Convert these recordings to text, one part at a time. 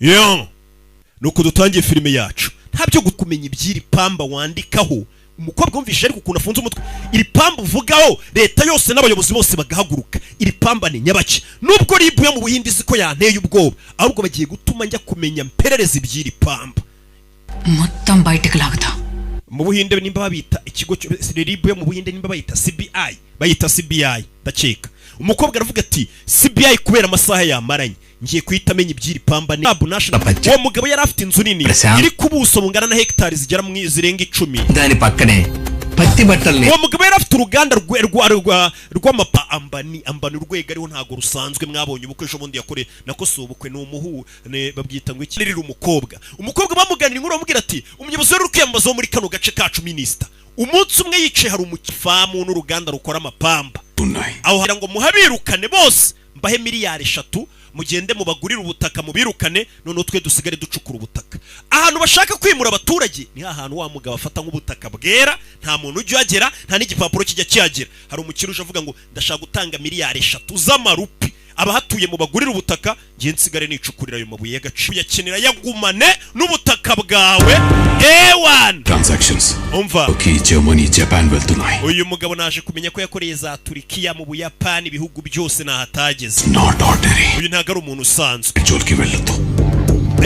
Yo, nuko dutangiye filime yacu, nta byo kumenya iby'iri pamba wandikaho. Umukobwa wumvise ariko ukuntu afunze umutwe. Iri pamba uvugaho, leta yose n'abayobozi bose bagahaguruka, iri pamba ni nyabaki? Nubwo RIB yo mu Buhinde izi ko yanteye ubwoba, ahubwo bagiye gutuma njya kumenya mperereza iby'iri pamba. మొత్తం బయటకు లాగుతా. Mu Buhinde nimba babita ikigo RIB yo mu Buhinde, nimba bayita CBI, bayita CBI ndakeka. Umukobwa aravuga ati: "CBI kubera amasaha yamaranye, ngiye guhita amenya iby'iri pamba." Ni Abu National. Uwo mugabo yari afite inzu nini iri ku buso bungana na hegitari zigera mu zirenga 10. దాని పక్కనే పత్తి బట్టల్ని Uwo mugabo yari afite uruganda rw'amapa. Ambani, Ambani urwego ariho ntago rusanzwe. Mwabonye ubukwe ejo bundi yakoreye, nako si ubukwe, ni umuhu babwita ngo iki? Riri umukobwa bamuganira inkuru, bamubwira ati: "Umuyobozi wari uri kwiyamamaza wo muri kano gace kacu, minisita, umunsi umwe yicaye, hari umufamu n'uruganda rukora amapamba aho, hagira ngo muhabirukane bose, mbahe miliyari 3, mugende mubagurire ubutaka, mubirukane, noneho twe dusigare ducukura ubutaka." Ahantu bashaka kwimura abaturage ni hantu wa mugabo afata nk'ubutaka bwera, nta muntu ujya uhagera, nta n'igipapuro kijya kihagera. Hari umukire uje avuga ngo: "Ndashaka gutanga miliyari 3 z'amarupi, abahatuye mubagurire ubutaka, ngiye nsigare nicukurira ayo mabuye y'agaciro." Uyakenera yagumane n'ubutaka bwawe ewan. Transactions Umva. Turkey, Germany, Japan వెళ్తున్నాయి. Uyu mugabo naje kumenya ko yakoreye za Turikiya, mu Buyapani, ibihugu byose ntahatageze. Not ordinary. Uyu ntabwo ari umuntu usanzwe. జోలికి వెళ్ళొద్దు.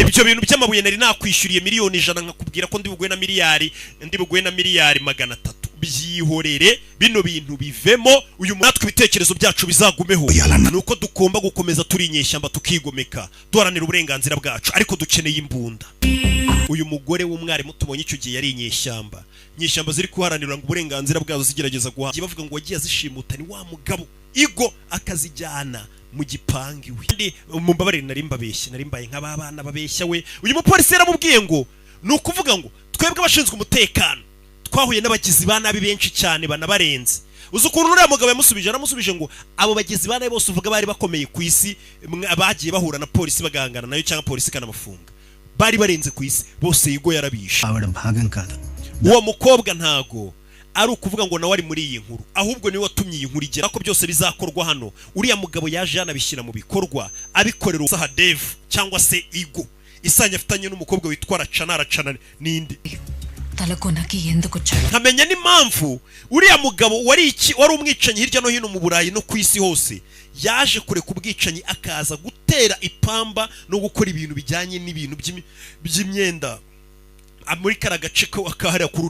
Ibyo bintu by'amabuye nari nakwishyuriye miliyoni 100, nkakubwira ko ndi buguhe na miliyari, ndi buguhe na miliyari 300, byihorere, bino bintu bivemo. Uyu natwe ibitekerezo byacu bizagumeho, ni uko tugomba gukomeza turi inyeshyamba, tukigomeka, duharanira uburenganzira bwacu, ariko dukeneye imbunda. Uyu mugore w'umwarimu tubonye icyo gihe yari inyeshyamba, inyeshyamba ziri guharanira ngo uburenganzira bwazo, zigerageza guha, bavuga ngo wagiye azishimuta ni wa mugabo igo, akazijyana mu gipangu iwe. Kandi mumbabarire, nari mbabeshye, nari mbaye nk'aba bana babeshya we. Uyu mupolisi yaramubwiye ngo ni ukuvuga ngo twebwe abashinzwe umutekano twahuye n'abagizi ba nabi benshi cyane banabarenze. Uzi ukuntu uriya mugabo yamusubije? Yaramusubije ngo abo bagizi ba nabi bose uvuga bari bakomeye ku isi, bagiye bahura na polisi bagahangana nayo, cyangwa polisi ikanabafunga, bari barenze ku isi bose, yigo yarabishe. ఆవిడ భాగం కాదు. Uwo mukobwa ntago ari ukuvuga ngo nawe ari muri iyi nkuru, ahubwo niwe watumye iyi nkuru igera ko byose bizakorwa hano. Uriya mugabo yaje yanabishyira mu bikorwa, abikorera Sahadev cyangwa se Igo, isanya afitanye n'umukobwa witwa Racana. Racana ninde? తలకోనకి ఎందుకు వచ్చాడు? Nkamenya n'impamvu uriya mugabo wari iki, wari umwicanyi hirya no hino mu Burayi no ku isi hose, yaje kureka ubwicanyi akaza gutera ipamba no gukora ibintu bijyanye n'ibintu by'imyenda muri kariya gace kahariya kuri